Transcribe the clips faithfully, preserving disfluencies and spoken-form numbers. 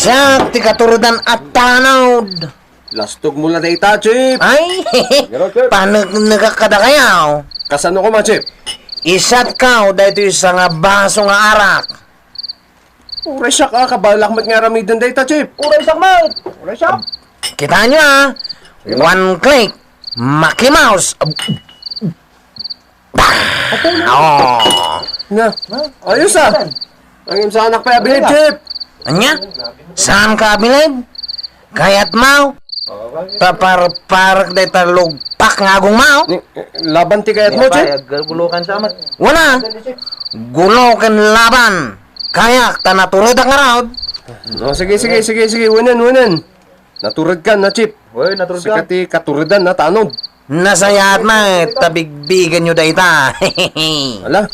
Siak ti katuredan a tanod. Lastogmo la dayta, Chief. Ay, Garo, Chief. Paneknekak kadakayo. Kasano koma, Chief? Isatko daytoy sanga baso nga arak. Uray siak a, kabalak met nga aramiden dayta, Chief. Uray siak met. Uray siak. Kitaenyo, a. One click. Mickey Mouse. Oh. Na, ayos, a. Ang imsanak pay abilib, Chief. Ania? Saanka abilib? Kayatmo? Paparparek dayta lugpak nga agongmo? Ni, laban ti kayatmo, Chief? Ay, agbulokan sa amat. Wala. Gulo ken laban. Kayak ta naturedak ngarud. O, sige, sige, sige, sige. Wenen, wenen. Naturedkan, a, Chief. Oy, naturedkan. Sika ti katuredan a tanod. Nasayaat met ta bigbigenyo dayta. Ala,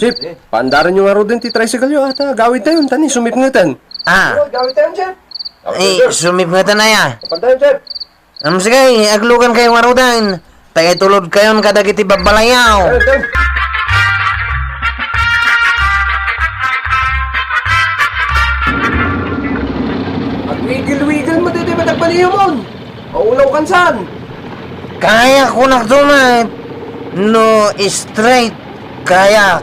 Chief, paandarenyo ngaruden ti tricycle-yo, a, ta agawidtayon, ta ni sumipngeten. A. Agawidtayon, Chief. Ay, sumipngeten aya. Paandayon, Chief. Am, sige, aglugankayo ngaruden. Ta itulodkayon kadagiti babbalayyo. Agwigil-wigil met daytoy matagbaliyomon. Aulaw kan saan? Kaya ko na tumat. No straight kaya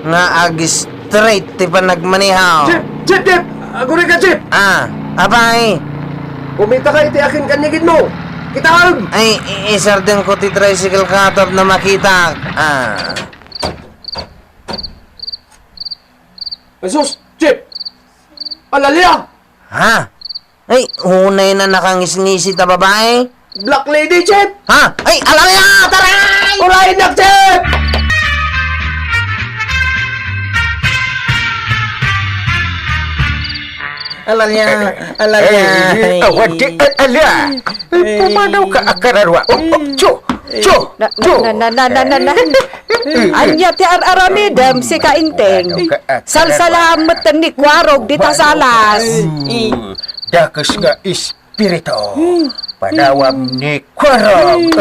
nga ag-straight ti panagmaneho. Chief! Chief! Chief! Aguray ka, Chief! A, apay? Kumita ka iti akin kaniagidmo. Kitaem! Ay, i-, isardeng ko ti tricycle ka tapno makitak. A. Jesus! Chief! Alalia! Ha? Ay, unay na nakangisngisi ta babai? Black Lady, Chief! Ha? Ay, alalia! Taray! Ulayin na, Chief! Alalia, alalia. Ay, awan ti alalia. Pumanaw ka a kararua. O, o, tiyo, tiyo, tiyo. Na, na, na, na, na, na, na. Ania ti ar-aramidem, sika Enteng? Salsalaam metten ni Kuarog dita salas. Dakes nga espiritu. Padawam ni Kuarog.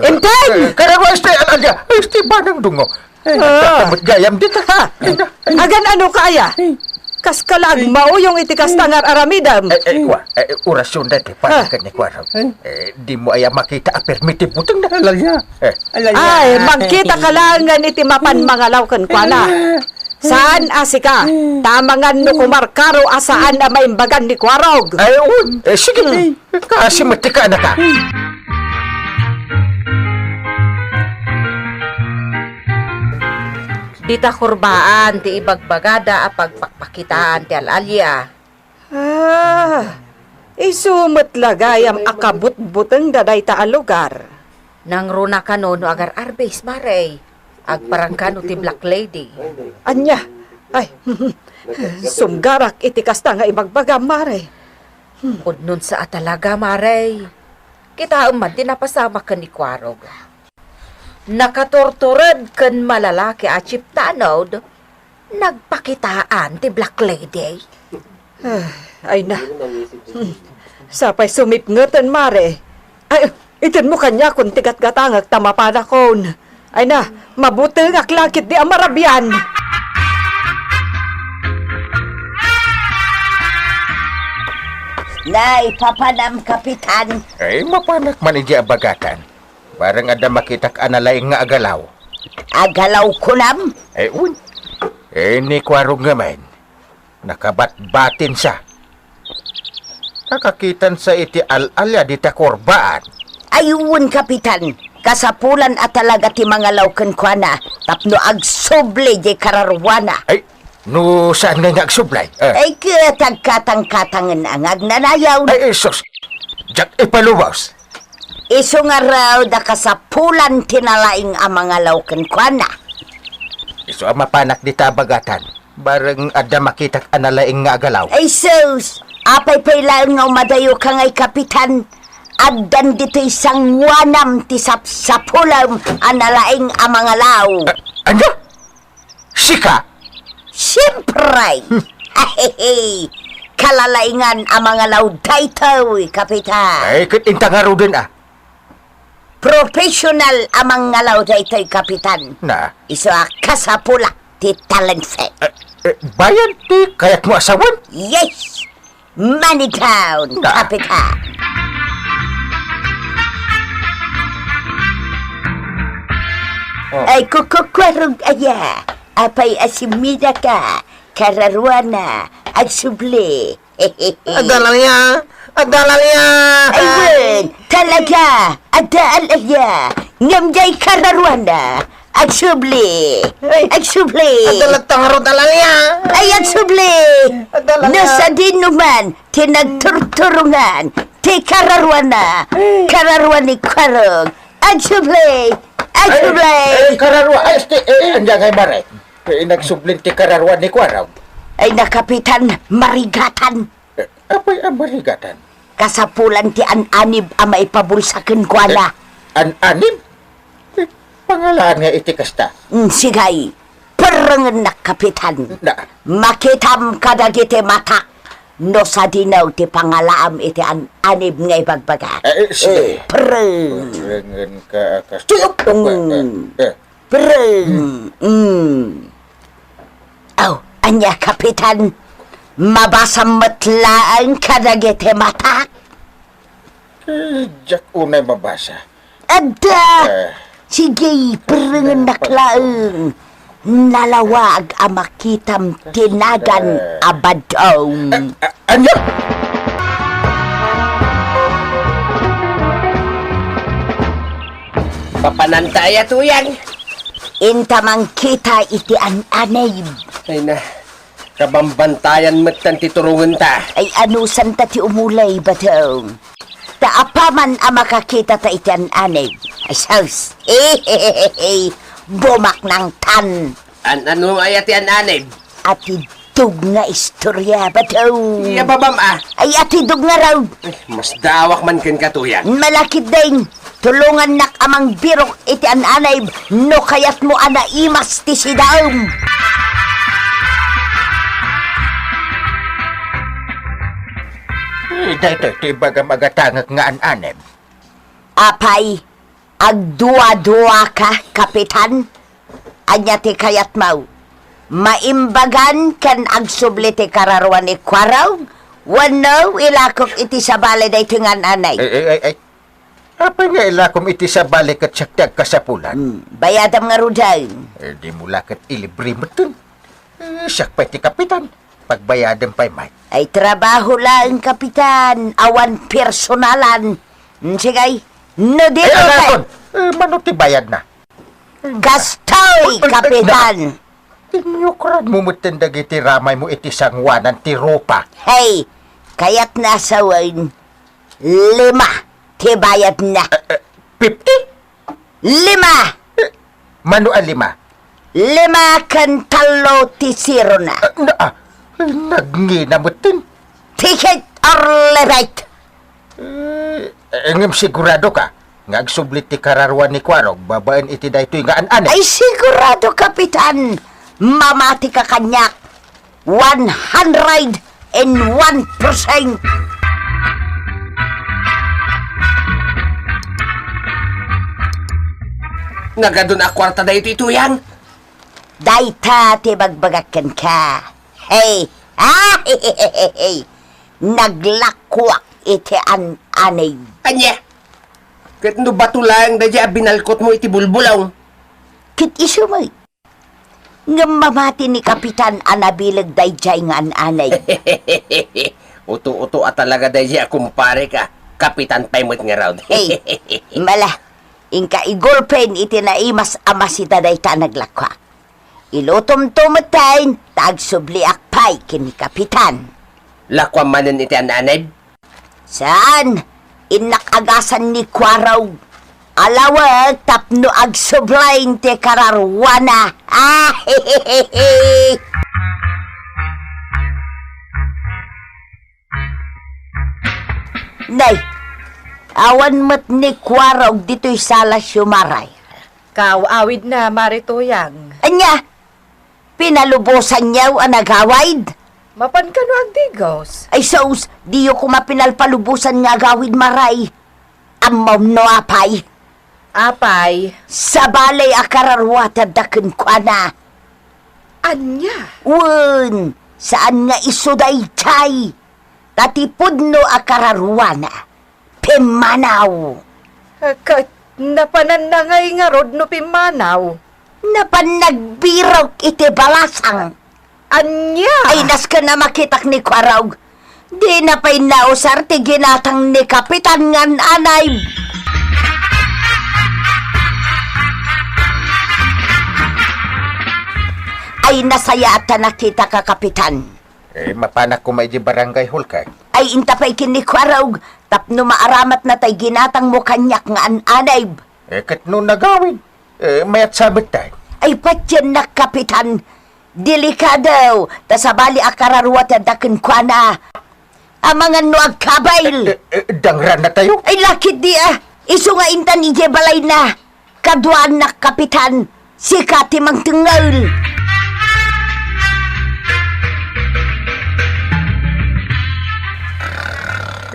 Enteng! Kararua, este, alalia. Este, banang dungo. Ay, ah. Met gayam dita. Ha? Agan-ano ka aya? Kaska la agmauyong iti kasta nga ar-aramidem. Eh, eh, kua, eh, orasion daytoy para ken ni Kuarog. Eh, dimo aya makita a permi ti butengna. Alalia. Eh. Alalia. Ay, magkita ka laengen iti mapan mangalaw kenkuana. Saan a sika, ta amangan no kumarkaro a saan a maimbagan ni Kuarog. Ay, un, eh, sige. Kasi met ti kaanaka. Dita kurbaan ti ibagbagada a pagpakpakitaan ti al-alia. Ah, isu met la gayam a kabutbutengda dayta a lugar. Nangruna kano no agar-arbis, Mare. Agparang kano ti Black Lady. Ania? Ay, sumgarak iti kasta nga ibagbagam, Mare. Pudnon sa a talaga, Mare. Kitaem man ti napasamak ken ni Kuarog. Nakaturtured ken malalaki a chief tanod, nagpakitaan ti Black Lady. Ah, ay na. Hmm. Sapay sumipngeten, Mare. Ay, itedmo kaniakon ti gatgatangek ta mapanakon. Ay na, mabutengak la ketdi a marabian. Nay, papanam, Kapitan. Ay, mapanak man idiay a bagatan. Bareng adda makitak a nalaing nga agalaw. Agalaw kunam? Eh, un. Eh, ni Kuarog ngamin, nakabatbatinsa. Nakakitansa iti al-alia dita kurbaan. Ay, wen, Kapitan. Kasapulan a talaga ti mangalaw kenkuana tapno agsubli diay kararuana. Ay, no saan ngay nga agsubli? Eh. Ay, ket agkatangkatangen a nga agnanayon. Ay, sus! Diak ipalubos. Isu ngarud a kasapulan ti nalaing a mangalaw kenkuana. Isu a mapanak dita a bagatan, bareng adda makitak a nalaing nga agalaw. Ay sus! Apay pay laeng nga umadayoka ngay, Kapitan? Addan ditoy sanguanam ti sapsapulem a nalaing a mangalaw. A-, ania? Sika? Siempre! Ahehe! Kalalaingan a mangalaw daytoy, Kapitan! Ay, ket inta ngaruden a. Professional a mangalaw daytoy, Kapitan. Na? Isu a kasapulak ti talent fee. Eh, eh, bayad ti kayatmo a sawen? Yes! Money down, Kapitan. Oh. Ay, kukukuarog aya. Apay a simidaka, kararuana, agsubli. Adda lalia! Adda lalia! Ay, wen, talaga, adda lalia. Ngem diay kararuana. Agsubli! Ay, agsubli! Adda latta ngarud a lalia! Ay, agsubli! Adda lalia! No sadino man ti nagturturongan ti kararuana, ay, kararuan ni Kuarog. Agsubli! Agsubli! Ay, ay, kararua, ay, esti, eh, ania ngay mare? Eh, nagsublin ti kararuan ni Kuarog. Ay, na, Kapitan, marigatan. Eh, apay a marigatan? Kasapulan ti an-anib a maipabulsa kenkuana. Eh, an-anib? Eh, pangalaan nga iti kasta. Mm, sigay, perrengennak, Kapitan. Na. Makitam kadagiti matak no sadino ti pangalaam iti an-anib nga ibagbaga. Eh, eh, sige. Eh, perreng. Perrengen ka, kas-, tuyok! Mm. Eh, eh. Perreng. Mm. Aw, ania, Kapitan? Mabasam met laeng kadagiti matak? Eh, diak unay mabasa. Adda! Eh. Sige, perrengennak laeng. Nalawag a makitam ti nagan a badong. Eh, eh, ania? Papananta aya, Tuyang? Inta mangkita iti an-anib. Ay na, kabambantayan metten ti turongenta. Ay, anusanta ti umulay, Badong. Ta apaman a makakitata iti an-anib. Ay, sus. Bumaknangtan. An-ano aya ti an-anib? Ati dog nga istoria, Badong. Iya babam, a? Ay, ati dog nga raw. Ay, masdaawak man kenka, Tuyang. Malakid din. Tulongannak a mangbirok iti an-anib no kayatmo a naimas ti sidaem. Eh, daytoy ti ibagam a gatangek nga an-anib. Apay, agduaduaka, Kapitan? Ania ti kayatmo? Maimbagan ken agsubli ti kararuan ni Kuarog? Wenno ilakok iti sabali daytoy nga an-anib? Ay, ay, ay, ay. Apay nga ilakom iti sabali ket siak ti agkasapulan? Hmm, bayadam ngaruden. Eh, dimo la ket ilibre metten. Eh, siak pay ti kapitan. Pagbayadem pay met. Ay, trabaho laeng, Kapitan. Awan personalan. Hmm, sige. No, di Ay, ko anak kay- kon. Eh, mano ti bayadna? Kastoy, Ay, ay, Kapitan. Inyukradmo metten dagiti ramaymo iti sangoanan ti rupa. Hey, kayatna a sawen, lima ti bayadna. Eh, eh, fifty? Lima! Eh, mano a lima? Lima ken tallo ti zerona. Eh, na, ah, eh, nagngina metten. Take it or leave it. Eh, eh, ngem sigurado ka nga agsubli ti kararuan ni Kuarog babaen iti daytoy nga an-anib? Ay, sigurado, Kapitan! Mamati ka kaniak one hundred and one percent! Nagadun a kuarta daytoy, Tuyang? Dayta ti bagbagak kenka. Hey! Ah! Naglakuak iti an-anib. Ania? Ket no bato laeng daydiay a binalkutmo iti bulbulong? Ket isu met. Ngem mamati ni Kapitan a nabileg daydiay nga an-anib. Uto-uto a talaga daydiay a kumparek a, Kapitan pay met ngarud. Hey, mala, inka igulpen iti naimas a masita dayta a naglakuak. Ilutomto metten ta agsubliak pay ken ni Kapitan. Lakuam manen iti an-anib? Saan? Innak agasan ni Kuarog. Alawek tapno agsubli ti kararuana. Ah, hehehe. Nay, awan met ni Kuarog ditoy salasyo, Mare. Kaaw-awidna, Mare Tuyang. Ania? Pinalubosanyo a nagawid? Mapan kano agdigos? Ay sus, diyo koma pinalpalubosan nga agawid, Mare. Ammom no apay? Apay? Sabali a kararua ti adda kenkuana. Ania? Wen, saan nga isu daydiay. Ta ti pudno a kararuana, pimmanaw. Ket napananna ngay ngarud no pimmanaw? Napan nagbirok iti balasang. Ania? Ay, nasken a makitak ni Kuarog. Dina pay nausar ti ginatang ni Kapitan nga an-anay. Ay, nasayaat ta nakitaka, Kapitan. Eh, mapanak koma idiay barangay hall, kay? Ay, inta pay ken ni Kuarog, tapno maaramatna tay ginatangmo kaniak nga an-anay. Eh, ket no nagawid, eh, mayat sa met tay. Ay, patiennak, Kapitan. Delikado, ta sabali a kararua ti adda kenkuana. Amangan no agkabil. Eh, eh, eh, dangrana tayo? Ay, lakit di, ah. Isu nga intan idiay balayna. Kaduanak, Kapitan. Sika ti mangtengngel.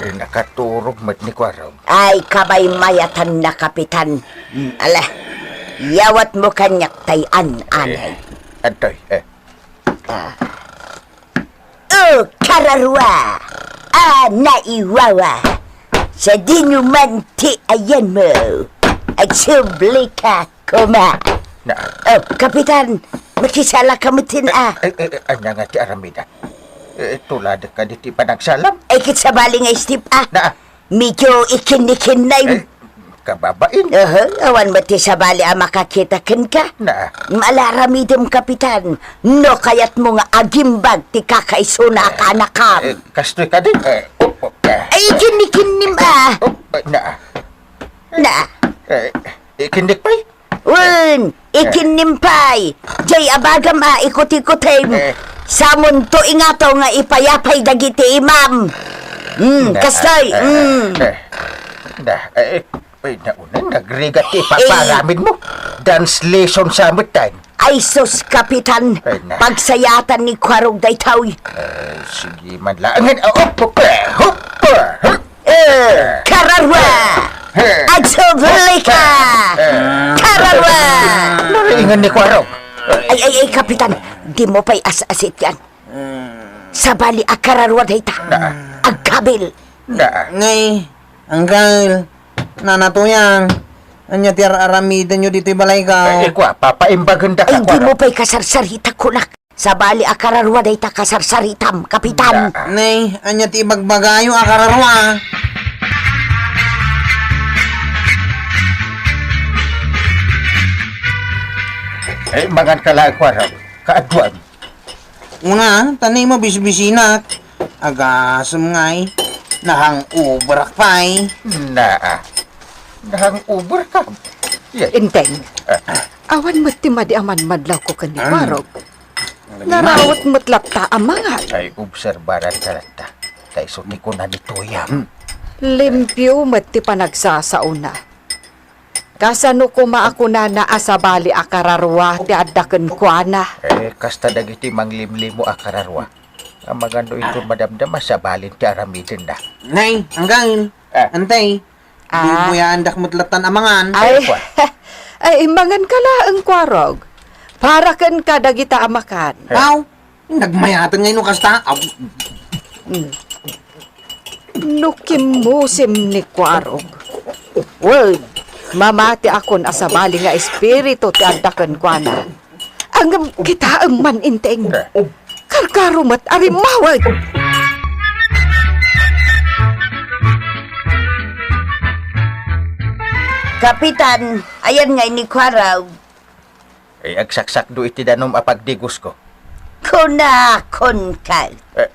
Eh, nakaturog met ni Kuarog. Ay, kabay mayatanna, Kapitan. Hmm, ala, yawatmo kaniak tay an-anay. Eh, antoy, eh. Ah. O, kararua! A, naiwawa! Sadino man ti ayanmo? Agsublika koma! Na. O, Kapitan, makisalaka metten, a. Eh, eh, eh, ania nga ti aramidem? Eh, tuladek kadi ti panagsalam? Ay, ket sabali nga step, a. Na. Medyo ikinnikinnay. Eh, kababain. Aha, awan met ti sabali a makakita kenka. Na. Ala aramidem, Kapitan. No kayatmo nga agimbag ti kakaisuna a kaanakam. Eh, kastoy kadi? Eh, op, op, eh. Ay, ikinnikinnim, a. Op, eh, na. Na. Eh, ikinnik pay? Wen, ikinnim pay, jay abagam a ikut-ikutem. Eh. Samonto ingato nga ipayapay dagiti imam. Hmm, na, kastoy, eh, hmm. Eh, na, eh, eh, nauna, nagrigat ti ipaparamidmo. Dance lesson sa met tayo. Ay sus, Kapitan, ay, na. Pagsayatan ni Kuarog daytoy. Eh, sige man laangen. Oh, hop, hop, hop, hop. Eh, kararua! Eh. Agsublika! Eh. Kararua! Nariingan ni Kuarog. Ay, ay, ay, Kapitan, dimo pay as-asit yan. Sabali a kararua dayta. Na. Agkabil. Na. Ngay, Anggal, Nana Tuyang, ania ti ar-aramidenyo ditoy balayko? Ay, ikua, papaimbagendak. Ay, dimo pay kasarsarita kunak. Sabali a kararua dayta kasarsaritam, Kapitan. Na. Nay, ania ti ibagbagayo a kararua? Eh, mangan ka laeng, Kuarog. Kaaduan. Una, ta nay mabisbisinak. Agasem ngay. Nahangoverak pay. Naa. Nahangover ka. Yay. Enteng. Ah. Awan met ti madi a manmadlawko ken ni Kuarog. Narawet met latta a mangan. Ay, obserbaran ka latta. Ta isu ti kuna ni Tuyang. Limpio met ti panagsasaona. Kasano koma a kunana a sabali a kararua ti adda kenkuana? Eh, kasta dagiti manglimlimo a kararua. Amangan no inton madamdama, sabalin ti aramidenna. Nay, Anggal. Ah. Antay. Ah. Bubuyaandak met lattan a mangan. Ay, ay, mangan ka laeng, Kuarog. Para ken kadagita a makan. Eh. Aw, nagmayaten ngay no kasta. Aw. Mm. No kimmusim ni Kuarog. Wen, mamatiakon a sabali nga espiritu ti adda kenkuana. Ngem kitaem man, Enteng. Karkaro met a rimmaweg. Kapitan, ayan ngay ni Kuarog. Ay, agsaksakdo iti danum a pagdigosko. Kunakon kay. Eh,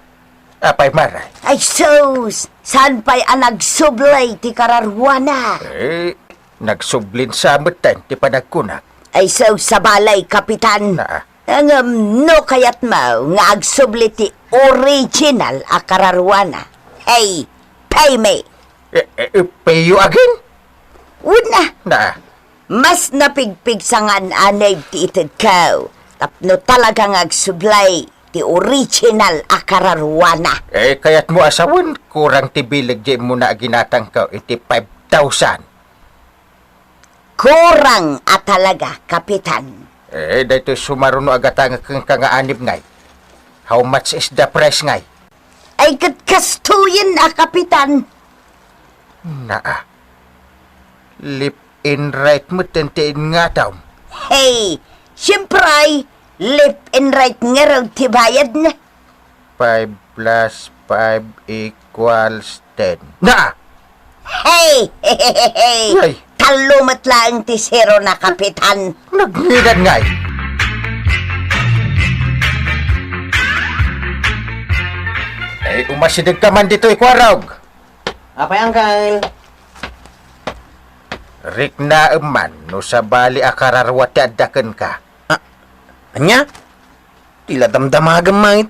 apay, Mare? Ay, sus! Saan pay a nagsubli ti kararuana? Eh, nagsublin sa met ti panagkunak. Ay, sus, sabali, Kapitan. Naa. Ngem no kayatmo nga agsubli ti original a kararuana, hey, pay me. Eh, eh, eh, pay you again? Una. Na. Mas napigpigsa nga an-anay ti itedko tapno talaga nga agsubli ti original a kararuana. Eh, kayatmo a sawen, kurang ti bileg diay immuna a ginatangko iti five thousand. Kurang a talaga, Kapitan. Eh, daytoy sumaruno a gatangek kenka nga anib ngay. How much is the price ngay? Ay, ket kastoyen a, Kapitan. Naa. Left and right metten ti inngataw. Hey, siyempre, left and right ngarud ti bayadna. Five plus five equals ten. Na! Hey! Ay! Tallo met laeng ti zero na, Kapitan. Nagngidad ngay. Ay, umasideg ka man ditoy, Kuarog. Apay, Uncle? Riknaem man no sabali a kararua ti adda kenka. Ah, ania? Ti la damdamagem met.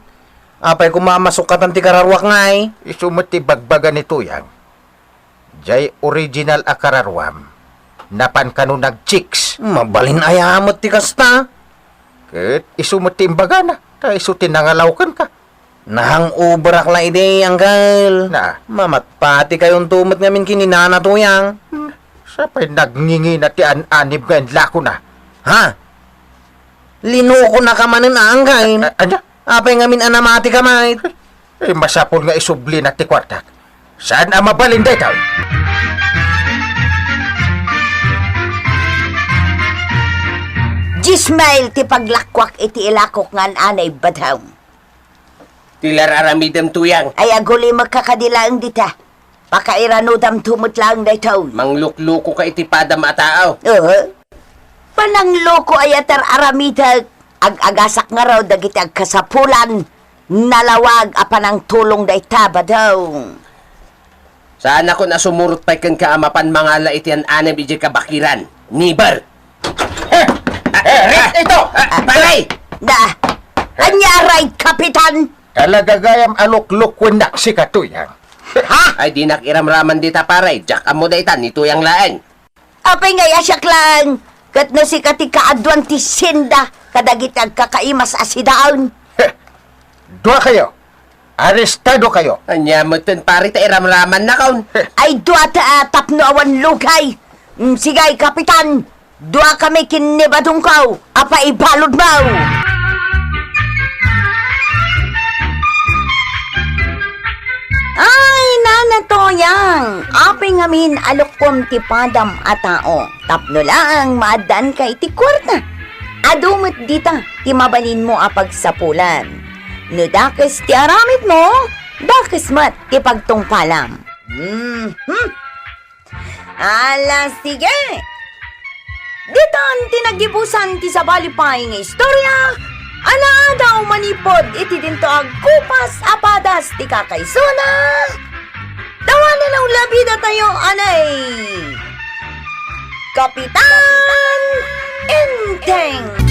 Apay koma a masukatan ti kararuak ngay? Isu met ti bagbaga ni Tuyang. Jay original a kararuam, napan kano nag-chicks. Mabalin aya met ti kasta? Ket isu met ti imbagana, ta isu ti nangalaw kenka. Nahangoberak la idi, Uncle. Na. Mamatpati kayonto met ngamin ken ni Nana Tuyang. Hmm, sapay nagngingina ti an-anib nga inlakona. Ha? Linukonaka manen, Uncle. A-, ania? Apay ngamin a namatika met? Eh, masapul nga isublina ti kuartak. Saan a mabalin daytoy? Dies mil ti paglakuak iti ilakok nga an-anay, Badong. Ti la aramidem, Tuyang. Ay, agulimekka kadi laeng dita. Pakairanudamto met laeng daytoy. Mangluklukoka iti padam a tao. Oo. Panangloko aya ti ar-aramidek. Ag-agasak ngarud dagiti agkasapulan. Nalawag a panangtulong dayta, Badong. Saanakon a sumurot pay kenka a mapan mangala iti an-anib idiay kabakiran. Never! Eh, eh, ito! Ah, pare! Da, ania ray, Kapitan? Talaga gayam a luklukuennak sika, Tuyang. Ha? Ay, dinak iramraman dita, pare. Diak ammo dayta, ni Tuyang laeng. Apay ngay a siak laeng, ket no sika ti kaaduan ti senda kadagiti agkakaimas a sidaen. Heh, dua kayo. Arestado kayo. Ania metten, pare, ta iramramannakon? Heh. Ay, dua ta, ah, tapno awan lugay. Mm, sige, Kapitan. Dua kami ken ni Badongko a paibaludmo. Ay, Nana Toyang, apay ngamin a lukom ti padam a tao, tapno laeng maaddaanka iti kuarta. Adu met dita ti mabalinmo a pagsapulan. No dakes ti aramidmo, dakes met ti pagtungpalam. Mhm. Ala, sige! Ditan ti nagibusan ti sabali pay nga istorya a naadaw manipud iti dinto agkupas a padas ti kakaisuna. Tawanen a ulabidatayo anay Kapitan Enteng!